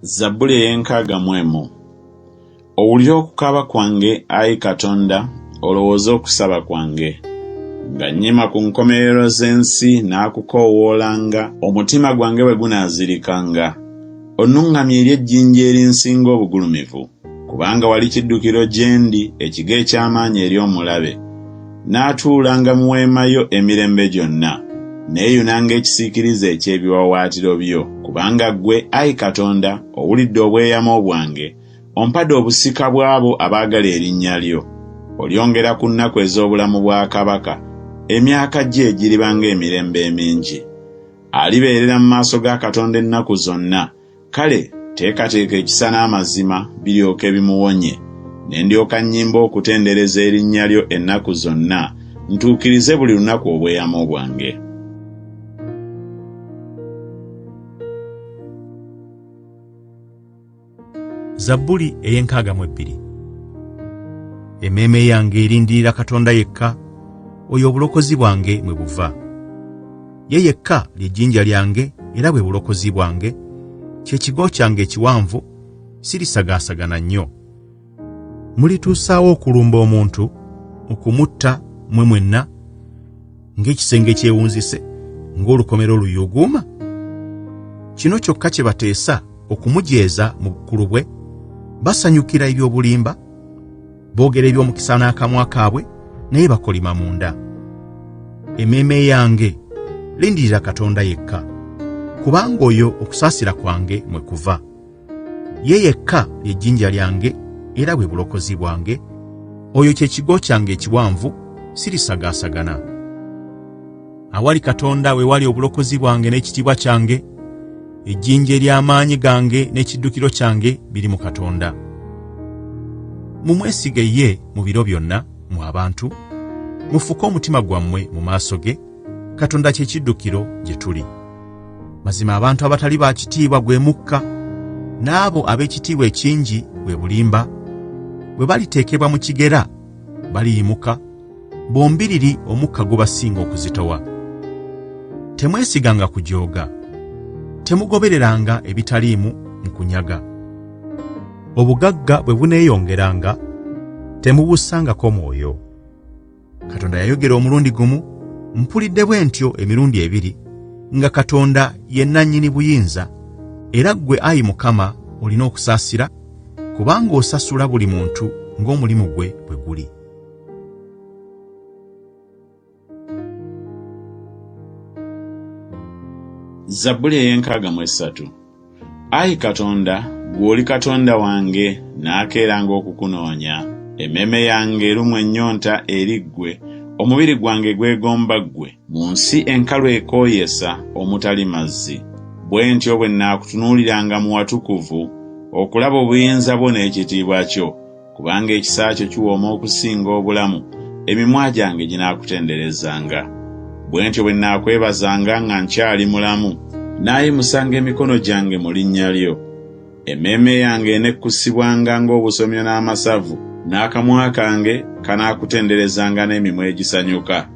Zabbuli ey'enkaaga mu emu. Owulire okukaaba kwange, ayi Katonda, olowooze okusaba kwange. Nga nnyima ku nkomerero z'ensi naakukoowoolanga, omutima gwange bwe gunaazirikanga. Onnuŋŋamye eri ejjinja erinsinga obugulumivu, kubanga wali kiddukiro gye ndi, ekigo eky'amaanyi eri omulabe. Naatuulanga mu weema yo emirembe gyonna, neeyunanga ekisiikirize eky'ebiwaawaatiro byo. Kubanga ggwe, ayi Katonda, owulidde obweyamo bwange, ompadde obusika bw'abo abaagala erinnya lyo. Olyongera ku nnaku ez'obulamu bwa kabaka, emyaka gye giriba ng'emirembe emingi. Alibeerera mu maaso ga Katonda ennaku zonna, Kale teekateeka ekisa n'amazima biryoke bimuwonye, ne ndyoka nnyimba okutendereza erinnya lyo ennaku zonna, ntuukirize buli lunaku obweyamo bwange. Zabbuli ey'enkaaga mu ebbiri. Emmeeme yange erindirira Katonda yekka, oyo obulokozi bwange mwe buva. Ye yekka lye jjinja lyange era bwe bulokozi bwange, kye kigo kyange ekiwanvu, sirisagaasagana nnyo. Mulituusaawo okulumba omuntu, okumutta mmwe mwenna, ng'ekisenge ekyewunzise, ng'olukomera oluyuuguuma? Kino kyokka kye bateesa okumujeeza mu bukulu bwe, basanyukira eby'obulimba, boogera eby'omukisa n'akamwa kaabwe naye bakolima munda emmeeme yange lindirira katonda yekka kubanga oyo okusaasira kwange mwe kuva ye yekka lye jjinja lyange era bwe bulokozi bwange oyo kye kigo kyange ekiwanvu sirisagaasagana Awali Katonda we wali obulokozi bwange n'ekitiibwa kyange, ejjinja ery'amaanyi gange n'ekiddukiro kyange biri mu Katonda. Mumwesige ye mu biro byonna, mmwe abantu, mufuke omutima gwammwe mu maaso ge, Katonda kye kiddukiro gye tuli. Mazima abantu abatali ba kitiibwa gwe mukka, n'abo ab'ekitiibwa ekingi bwe bulimba. Bwe baliteekebwa mu kigera, baliyimuka, bombiriri omukka gubasinga okuzitowa. Temwesiganga kujooga, temugobereranga ebitaliimu mu kunyaga. Obugagga bwe buneeyongeranga, temubussangako mwoyo. Katonda yayogera omulundi gumu, mpulidde bwe ntyo emirundi ebiri, nga Katonda ye nnannyini buyinza, era ggwe ayi Mukama olina okusaasira, kubanga osasula buli muntu ng'omulimu gwe bwe guli. Zabbuli ey'enkaaga mu essatu. Ayi Katonda, ggwe oli Katonda wange, naakeeranga okukunoonya. Emmeeme yange erumwa ennyonta eri ggwe, omubiri gwange gwegomba ggwe, mu nsi enkalu ekooyesa omutali mazzi. Bwe ntyo bwe nnaakutunuuliranga mu watukuvu, okulaba obuyinza bwo n'ekitiibwa kyo. Kubanga ekisa kyo kiwooma okusinga obulamu, emimwa gyange ginaakutenderezanga. Bwe ntyo bwe nnaakwebazanga nga nkyali mulamu, nnaayimusanga emikono gyange mu linnya lyo. Emmeeme yange enekkusibwanga ng'obusomyo n'amasavu, n'akamwa kange kanaakutenderezanga n'emimwa egisanyuka.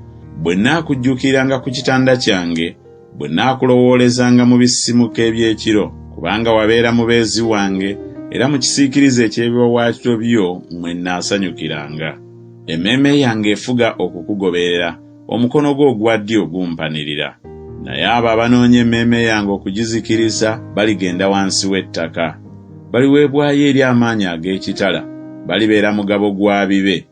Bwe nnaakujjukiranga ku kitanda kyange, bwe nnaakulowoolezanga mu bisisimuka eby'ekiro, kubanga wabeera mubeezi wange, era mu kisiikirize eky'ebiwaawaatiro byo mwe nnaasanyukiranga. Emmeeme yange efuga okukugoberera, omukono gwo ogwa ddyo gumpanirira. Naye abo abanoonya emmeeme yange okugizikiriza baligenda wansi w'ettaka. Baliweebwayo eri amaanyi ag'ekitala, balibeera mugabo gwa bibe.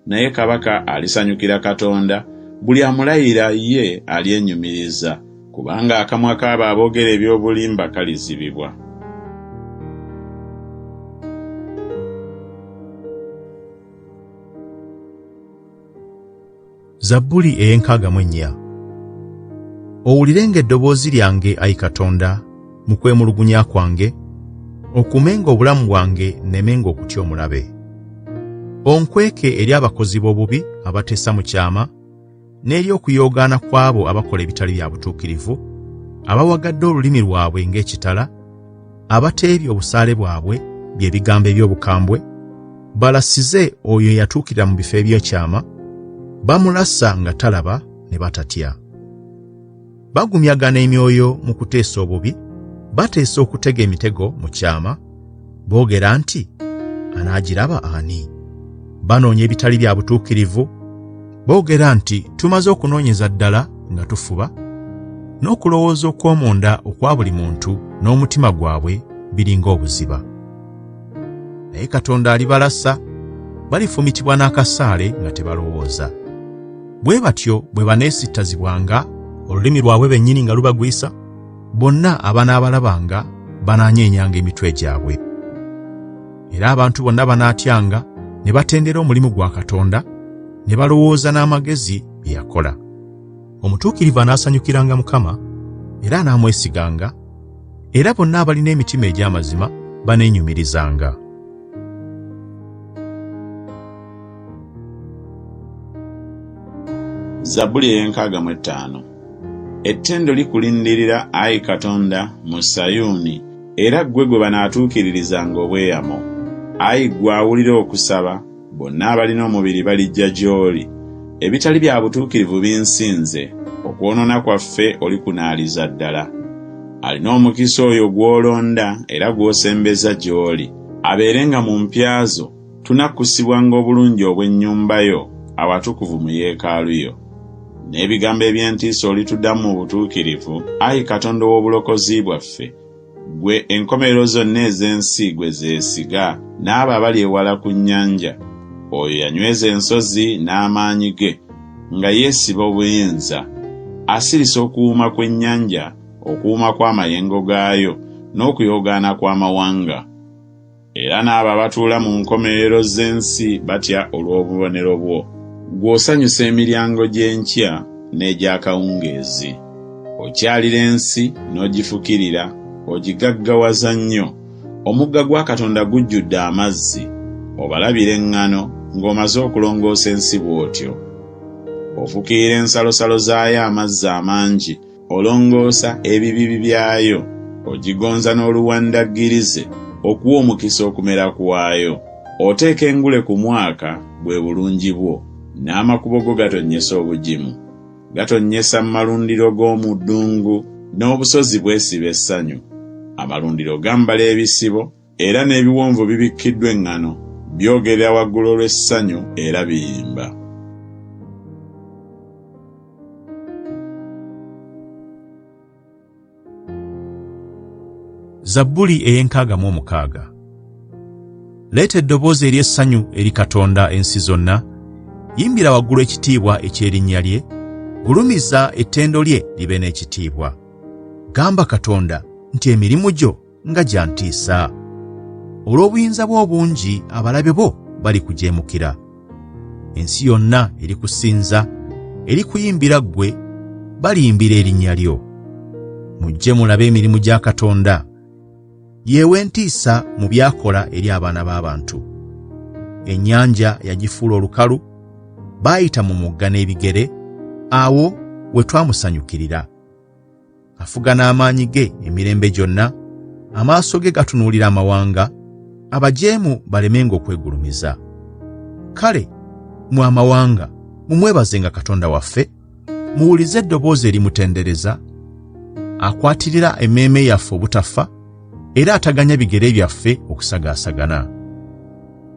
Naye kabaka alisanyukira Katonda, buli amulayira ye alyenyumiriza, kubanga akamwa k'abo aboogera eby'obulimba kalizibibwa. Zabbuli ey'enkaaga mu ennya. Owulirenga eddoboozi lyange, ayi Katonda, mu kwemulugunya kwange, okuumenga obulamu bwange nnemenga okutya omulabe. Onkweke eri abakozi b'obubi abateesa mu kyama, n'eri okuyoogaana kw'abo abakola ebitali bya butuukirivu, abawagadde olulimi lwabwe ng'ekitala, abateebye obusaale bwabwe bye bigambo eby'obukambwe, balasize oyo eyatuukirira mu bifo eby'ekyama, bamulasa nga talaba ne batatya. Bagumyagana emyoyo mu kuteesa obubi, Bateesa okutega emitego mu kyama, boogera nti, Anaagiraba ani? Banoonya ebitali bya butuukirivu, boogera nti, Tumaze okunoonyeza ddala nga tufuba, n'okulowooza okw'omunda okwa buli muntu n'omutima gwabwe biringa obuziba. Naye Katonda alibalasa, balifumitibwa n'akasaale nga tebalowooza. Bwe batyo bwe baneesittazibwanga, olulimi lwabwe bennyini nga lubagwisa, bonna abanaabalabanga banaanyeenyanga emitwe gyabwe. Era abantu bonna banaatyanga ne batendera omulimu gwa Katonda, ne balowooza n'amagezi bye yakola. Omutuukirivu anaasanyukiranga Mukama, era anaamwesiganga, era bonna abalina emitima egy'amazima baneenyumirizanga. Zabbuli ey'enkaaga mu ettaano. Ettendo likulindirira, ayi Katonda, mu Sayuuni, era ggwe gwe banaatuukiririzanga obweyamo. Ayi ggwe awulira okusaba, bonna abalina omubiri balijja gy'oli. Ebitali bya butuukirivu binsinze, okwonoona kwaffe olikunaaliza ddala. Alina omukisa oyo gw'olonda era gw'osembeza gy'oli, abeerenga mu mpya zo. Tunakkusibwanga obulungi obw'ennyumba yo, awatukuvu mu yeekaalu yo. N'ebigambo eby'entiisa olituddamu mu butuukirivu, ayi Katonda ow'obulokozi bwaffe, ggwe enkomerero zonna ez'ensi gwe zeesiga, n'abo abali ewala ku nnyanja. Oyo yanyweza ensozi n'amaanyi ge, nga yeesiba obuyinza. Asirisa okuwuuma kw'ennyanja, okuwuuma kw'amayengo gaayo, n'okuyoogaana kw'amawanga. Era n'abo abatuula mu nkomerero z'ensi batya olw'obubonero bwo. Ggwe osanyusa emiryango gy'enkya n'egy'akawungeezi. Okyalira ensi n'ogifukirira, ogigaggawaza nnyo. Omugga gwa Katonda gujjudde amazzi, obalabira eŋŋano ng'omaze okulongoosa ensi bw'otyo. Ofukirira ensalosalo zaayo amazzi amangi, Olongoosa ebibibi byayo, ogigonza n'oluwandaggirize okuwa omukisa okumera kwayo. Oteeka engule ku mwaka, bwe bulungi bwo, n'amakubo go gatonnyesa obugimu. Gatonnyesa mu malundiro g'omu ddungu, n'obusozi bwesiba essanyu. Amalundiro gambala ebisibo, era n'ebiwonvu bibikkiddwa eŋŋano, byogerera waggulu olw'essanyu era biyimba. Zabbuli ey'enkaaga mu omukaaga. Leeta eddoboozi ery'essanyu eri Katonda ensi zonna, yimbira waggulu ekitiibwa eky'erinnya lye, gulumiza ettendo lye libe n'ekitiibwa. Gamba Katonda nti emirimu gyo nga gya ntiisa! Olw'obuyinza bwo obungi abalabe bo balikujeemukira. Ensi yonna erikusinza, erikuyimbira ggwe, baliyimbira erinnya lyo. Mujje mulabe emirimu gya Katonda. Yeewa entiisa mu by'akola eri abaana b'abantu. Ennyanja yagifuula olukalu, baayita mu mugga n'ebigere, awo we twamusanyukirira. Afuga n'amaanyi ge emirembe gyonna, amaaso ge gatunuulira amawanga, abajeemu balemenga okwegulumiza. Kale mwe amawanga mumwebazenga Katonda waffe, muwulize eddoboozi erimutendereza, akwatirira emmeeme yaffe obutafa, era ataganya bigere byaffe okusagaasagana.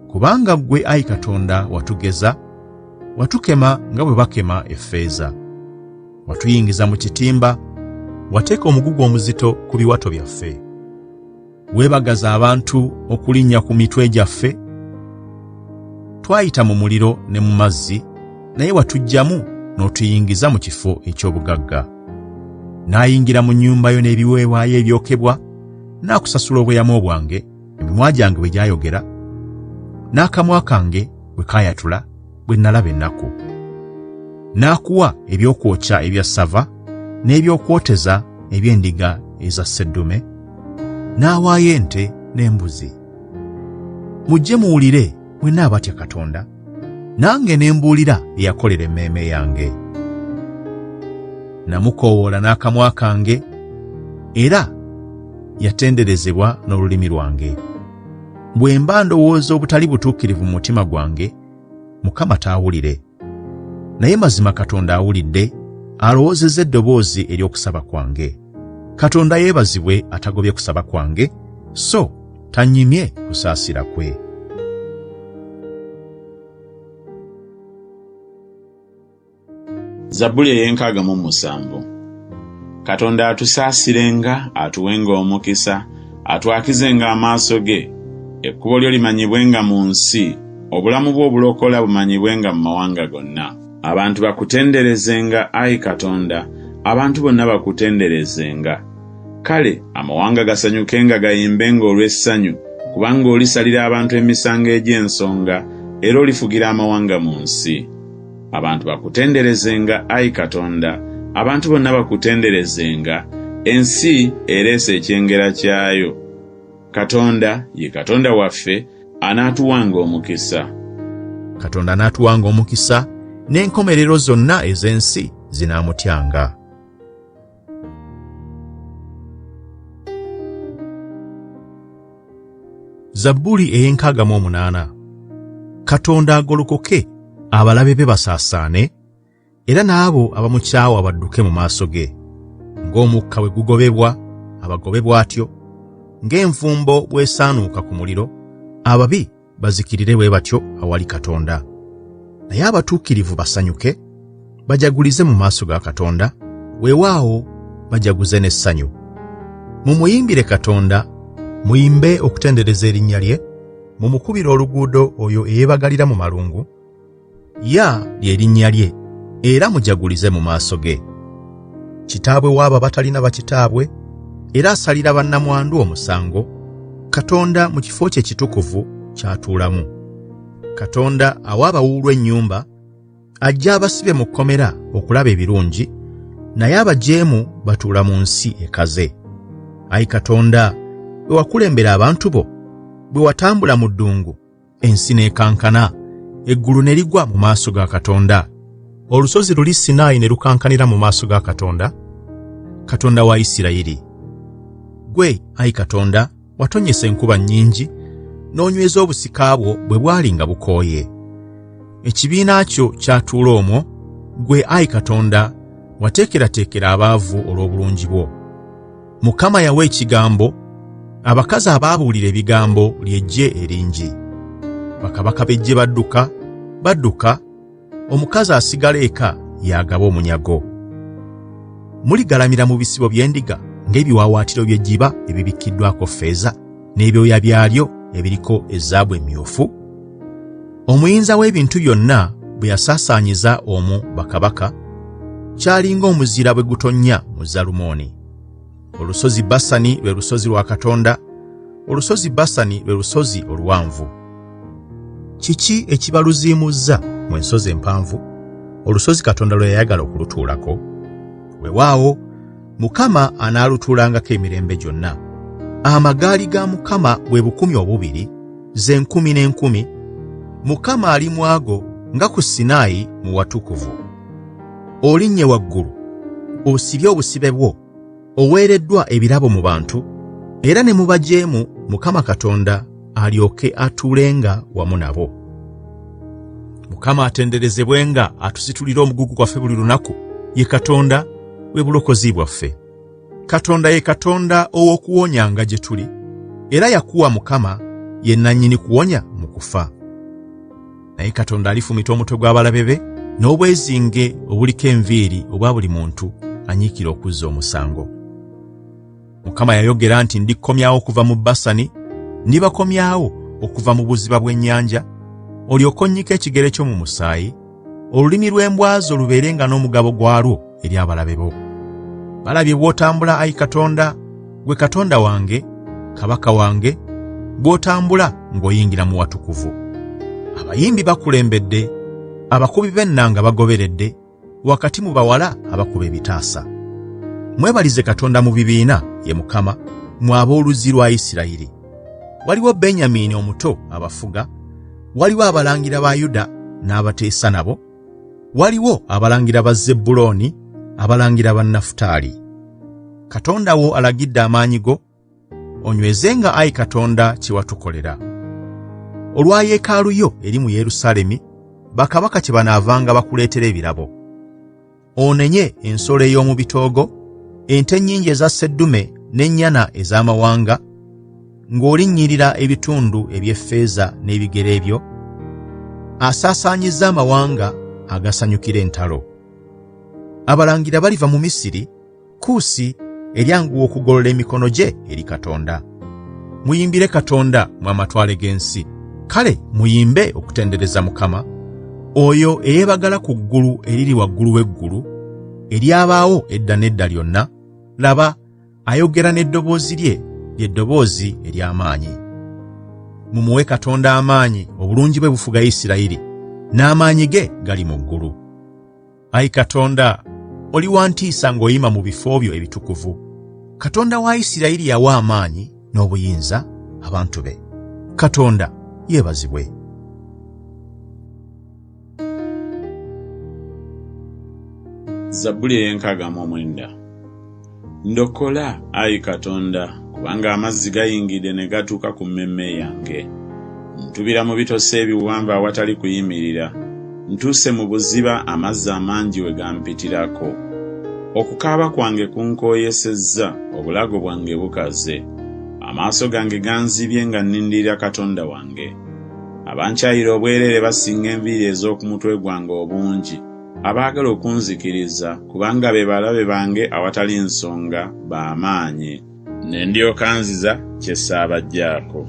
Kubanga ggwe, ayi Katonda, watugeza, watukema nga bwe bakema effeeza. Watuyingiza mu kitimba, wateeka omugugu omuzito ku biwato byaffe. Weebagaza abantu okulinnya ku mitwe gyaffe. Twayita mu muliro ne mu mazzi, naye watuggyamu n'otuyingiza mu kifo eky'obugagga. Naayingira mu nnyumba yo n'ebiweebwayo ebyokebwa, naakusasula obweyamo bwange, emimwa gyange bwe gyayogera, n'akamwa kange bwe kaayatula. bwe nnalaba ennaku. N'akuwa eby'okwokya ebya ssava n'eby'okwoteza eby'endiga eza sseddume, n'awaayo ente n'embuzi. Mujje muwulire mwenna abatya Katonda, nange ne mbuulira bye yakolera emmeeme yange. Namukoowoola n'akamwa kange, era yatenderezebwa n'olulimi lwange. Bwe mba ndowooza obutali butuukirivu mu mutima gwange, Mukama taawulire. Naye mazima Katonda awulidde, alowoozezza eddoboozi ery'okusaba kwange. Katonda yeebazibwe atagobye kusaba kwange, so tannyimye kusaasira kwe. Zabbuli ey'enkaaga mu musanvu. Katonda atusaasirenga, atuwenga omukisa, atwakizenga amaaso ge, ekkubo lyo limanyibwenga mu nsi, obulamu bwo obulokola bumanyibwenga mu mawanga gonna. Abantu bakutenderezenga, ayi Katonda, abantu bonna bakutenderezenga. Kale amawanga gasanyukenga gayimbenga olw'essanyu, kubanga olisalira abantu emisango egy'ensonga, era olifugira amawanga mu nsi. Abantu bakutenderezenga, ayi Katonda, abantu bonna bakutenderezenga, ensi ereese ekyengera kyayo. Katonda ye Katonda waffe, anaatuwanga omukisa. Katonda anaatuwanga omukisa, n'enkomerero zonna ez'ensi zinaamutyanga. Zabbuli ey'enkaaga mu omunaana. Katonda agolokoke, abalabe be basaasaane, era n'abo abamukyawa badduke mu maaso ge. Ng'omukka bwe gugobebwa, abagobe bw'atyo, ng'envumbo bw'esaanuuka ku muliro, ababi bazikirire bwe batyo awali Katonda. Naye abatuukirivu basanyuke, bajagulize mu maaso ga Katonda, weewaawo bajaguze n'essanyu. Mumuyimbire Katonda, muyimbe okutendereza erinnya lye, mumukubire oluguudo oyo eyeebagalira mu malungu, Ya lye linnya lye, era mujagulize mu maaso ge. Kitaabwe w'abo abatalina bakitaabwe, era asalira bannamwandu omusango, Katonda mu kifo kye ekitukuvu ky'atuulamu. Katonda awa abawuulu ennyumba, aggya abasibe mu kkomera okulaba ebirungi, naye abajeemu batuula mu nsi ekaze. Ayi Katonda, bwe wakulembera abantu bo, bwe watambula mu ddungu, ensi n'ekankana, eggulu ne ligwa mu maaso ga Katonda. Olusozi luli Sinaayi ne lukankanira mu maaso ga Katonda, Katonda wa Isirayiri. Ggwe, ayi Katonda, watonnyesa enkuba nnyingi, n'onyweza obusika bwo bwe bwali nga bukooye. Ekibiina kyo kyatuula omwo, ggwe, ayi Katonda, wateekerateekera abaavu olw'obulungi bwo. Mukama yawa ekigambo, abakazi abaabuulira ebigambo ly'eggye eringi. Bakabaka b'eggye badduka, badduka, omukazi asigala eka y'agaba omunyago. Muligalamira mu bisibo by'endiga ng'ebiwaawaatiro by'ejjiba ebibikkiddwako ffeeza n'ebyoya byalyo ebiriko ezaabu emmyufu. Omuyinza w'ebintu byonna bwe yasaasaanyiza omwo bakabaka, kyalinga omuzira bwe gutonnya mu Zalumooni. Olusozi Basani lwe lusozi lwa Katonda, olusozi Basani lwe lusozi oluwanvu. Kiki ekibaluziimuzza mu ensozi empanvu, olusozi Katonda lwe yayagala okulutuulako? Weewaawo, Mukama anaalutuulangako emirembe gyonna. Amagaali ga Mukama bwe 2000, ze nkumi n'enkumi. Mukama ali mu ago nga ku Sinaayi mu watukuvu. Olinnye waggulu, osibye obusibe bwo, oweereddwa ebirabo mu bantu, era ne mu bajeemu Mukama Katonda alyoke atuulenga wamu nabo. Mukama atenderezebwenga atusitulira omugugu gwaffe buli lunaku, ye Katonda bwe bulokozi bwaffe. Katonda ye Katonda ow'okuwonyanga gye tuli, era Yakuwa Mukama ye nnannyini kuwonya mu kufa. Naye Katonda alifumita omutwe gw'abalabe be n'obwezinge obuliko enviiri obwa buli muntu anyiikira okuzza omusango. Mukama yayogera nti ndikomyawo okuva mu Basani, ndibakomyawo okuva mu buziba bw'ennyanja, olyoke onnyike ekigere kyo mu musaayi, olulimi lw'embwa zo lubeere nga n'omugabo gwalwo eri abalabe bo. Balabye bw'otambula, ayi Katonda, gwe Katonda wange, Kabaka wange, bw'otambula ng'oyingira mu watukuvu. Abayimbi bakulembedde, abakubi b'ennanga bagoberedde, wakati mu bawala abakuba ebitaasa. Mwebalize Katonda mu bibiina, ye Mukama, mwe ab'oluzzi lwa Isirayiri. Waliwo Benyamini omuto abafuga, waliwo abalangira ba Yuda n'abateesa nabo, waliwo abalangira ba Zebbulooni, abalangira ba Nafutaali. Katonda wo alagidde amaanyi go, onywezenga ayi Katonda kye watukolera. Olwa yeekaalu yo eri mu Yerusaalemi, bakabaka kye banaavanga bakuleetera ebirabo. Onenye ensolo ey'omu bitoogo, Ente ennyingi eza sseddume n'ennyana ez'amawanga, ng'olinnyirira ebitundu eby'effeeza n'ebigere byo, asaasaanyizza amawanga agasanyukira entalo. Abalangira baliva mu Misiri, Kuusi eryanguwa okugolola emikono gye eri Katonda. Muyimbire Katonda mu amatwale g'ensi, kale muyimbe okutendereza Mukama, oyo eyeebagala ku ggulu eriri waggulu w'eggulu, eryabaawo edda n'edda lyonna. Laba, ayogera n'eddoboozi lye, lye ddoboozi ery'amaanyi. Mumuwe Katonda amaanyi, obulungi bwe bufuga Isirayiri, n'amaanyi ge gali mu ggulu. Ayi Katonda, oli wa ntiisa ng'oyima mu bifo byo ebitukuvu. Katonda wa Isirayiri yawa amaanyi n'obuyinza abantu be. Katonda yeebazibwe. Zabbuli ey'enkaaga mu omwenda. Ndokola, ayi Katonda, kubanga amazzi gayingidde ne gatuuka ku mmemme yange. Ntubira mu bitosi ebiwanvu awatali kuyimirira. Ntuuse mu buziba amazzi amangi we gampitirako. Okukaaba kwange kunkooyesezza, obulago bwange bukaze. Amaaso gange ganzibye nga nnindirira Katonda wange. Abankyayira obwereere basinga enviiri ez'oku mutwe gwange obungi. Abaagala okunzikiriza, kubanga be balabe bange awatali nsonga, ba maanyi. Ne ndyoka nziza kye ssaabaggyako.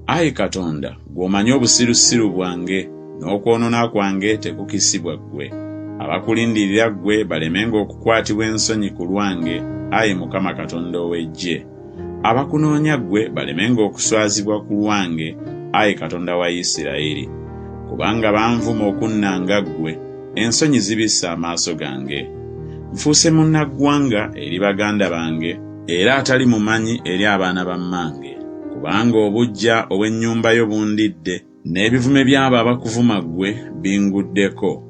Ayi Katonda, ggwe omanyi obusirusiru bwange, n'okwonoona kwange tekukisibwa ggwe. Abakulindirira ggwe balemenga okukwatibwa ensonyi ku lwange, ayi Mukama Katonda ow'Eggye. Abakunoonya ggwe balemenga okuswazibwa ku lwange, ayi Katonda wa Isirayiri. Kubanga banvuma okunnanga ggwe, ensonyi zibisse amaaso gange. Nfuuse munnaggwanga eri baganda bange, era atali mumanyi eri abaana ba mmange. Kubanga obuggya obw'ennyumba yo bundidde, N'ebivume by'abo abakuvuma ggwe binguddeko.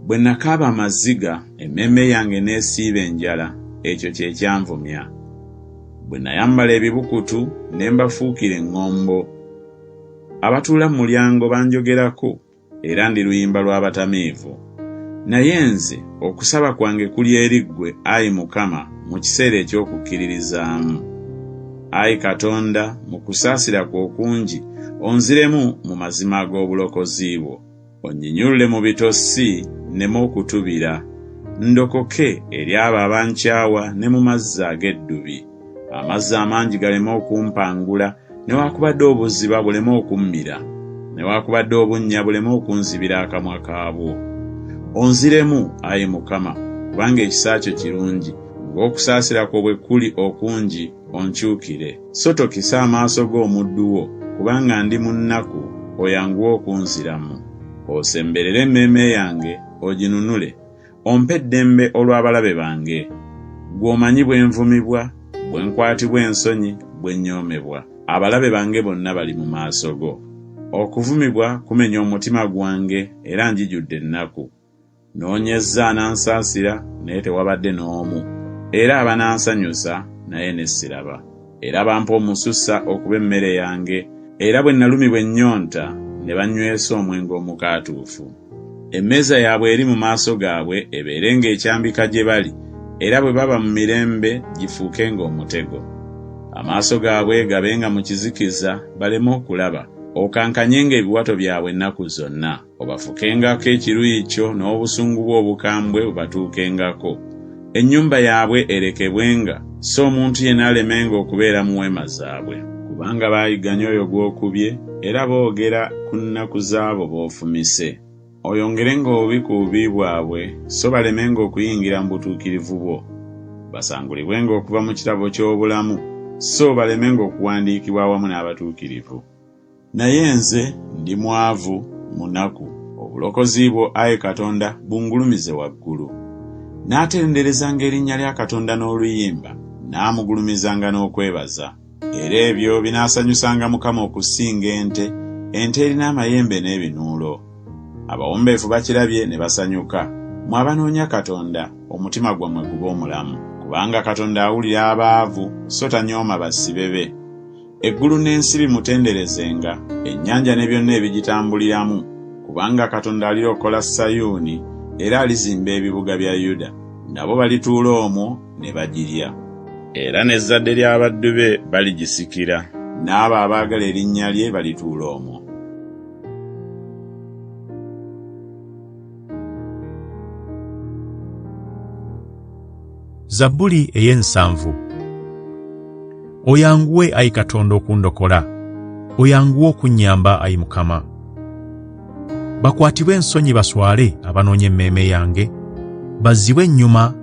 Bwe nakaaba amaziga, emmeeme yange n'esiiba enjala, ekyo kye kyanvumya. Bwe nayambala ebibukutu, ne mbafuukira eŋŋombo. Abatuula mu mulyango banjogerako, era ndi luyimba lw'abatamiivu. Naye nze, okusaba kwange kuli eri ggwe, ayi Mukama, mu kiseera eky'okukkiririzaamu. Ayi Katonda, mu kusaasira kwo okungi, onziremu mu mazima ag'obulokozi bwo. Onnyinyulule mu bitosi, nneme okutubira, ndokoke eri abo abankyawa ne mu mazzi ag'eddubi. Amazzi amangi galeme okumpangula, newaakubadde obuziba buleme okummira, newaakubadde obunnya buleme okunzibira akamwa kaabwo. Onziremu, ayi Mukama, kubanga ekisa kyo kirungi, ng'okusaasira kwo bwe kuli okungi, onkyukire. So tokisa amaaso go omuddu wo, kubanga ndi mu nnaku, oyanguwe okunziramu. Osemberere emmeeme yange, oginunule, ompe eddembe olw'abalabe bange. Ggwe omanyi bwe nvumibwa, bwe nkwatibwa ensonyi, bwe nnyoomebwa. Abalabe bange bonna bali mu maaso go. Okuvumibwa kumenya omutima gwange, era njijudde ennaku. Nnoonyezza anansaasira, naye tewabadde n'omu, era abanansanyusa, naye ne siraba. Era bampa omususa okuba emmere yange, era bwe nalumibwa ennyonta, ne bannywesa omwenge omukaatuufu. Emmeeza yaabwe eri mu maaso gaabwe ebeere ng'ekyambika gye bali, era bwe baba mu mirembe gifuuke ng'omutego. Amaaso gaabwe gabenga mu kizikiza baleme okulaba, okankanyenga ebiwato byabwe ennaku zonna. Obafukengako ekiruyi kyo n'obusungu bwo obukambwe bubatuukengako. Ennyumba yaabwe erekebwenga, so omuntu yenna alemenga okubeera mu weema zaabwe. Kubanga baayigganya oyo gw'okubye, era boogera ku nnaku z'abo b'ofumise. Oyongerenga obubi ku bubi bwabwe, so balemenga okuyingira mu butuukirivu bwo. Basangulibwenga okuva mu kitabo ky'obulamu, so balemenga okuwandiikibwa awamu n'abatuukirivu. Naye nze ndi mwavu, munaku, obulokozi bwo, ayi Katonda, bungulumize waggulu. Naatenderezanga erinnya lya Katonda n'oluyimba, naamugulumizanga n'okwebaza. Era ebyo binaasanyusanga Mukama okusinga ente, ente erina amayembe n'ebinuulo. Abawombeefu bakirabye ne basanyuka, mmwe abanoonya Katonda, omutima gwammwe gube omulamu. Kubanga Katonda awulira abaavu, so tanyooma basibe be. Eggulu n'ensi bimutenderezenga, ennyanja ne byonna ebigitambuliramu, kubanga Katonda alirokola Sayuuni, era alizimba ebibuga bya Yuda. Nabo balituula omwo ne bagirya. Era n'ezzadde ly'abaddu be baligisikira. N'abo abaagala erinnya lye balituula omwo. Zabbuli ey'ensanvu. Oyanguwe, ayi Katonda, okundokola, oyanguwe okunnyamba, ayi Mukama. Bakwatibwe ensonyi baswale abanoonya emmeeme yange, bazzibwe ennyuma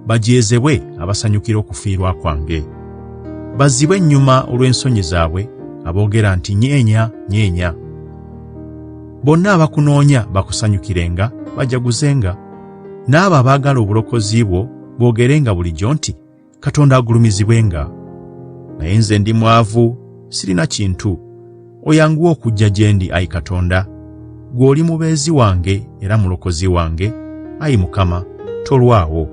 bajeezebwe abasanyukira okufiirwa kwange. Bazzibwe ennyuma olw'ensonyi zaabwe aboogera nti nyeenya, nyeenya. Bonna abakunoonya bakusanyukirenga, bajaguzenga. N'abo abaagala obulokozi bwo boogerenga bulijjo nti, Katonda agulumizibwenga. Naye nze ndi mwavu, sirina kintu. Oyanguwe okujja gye ndi, ayi Katonda. Ggwe oli mubeezi wange era mulokozi wange, ayi Mukama, tolwawo.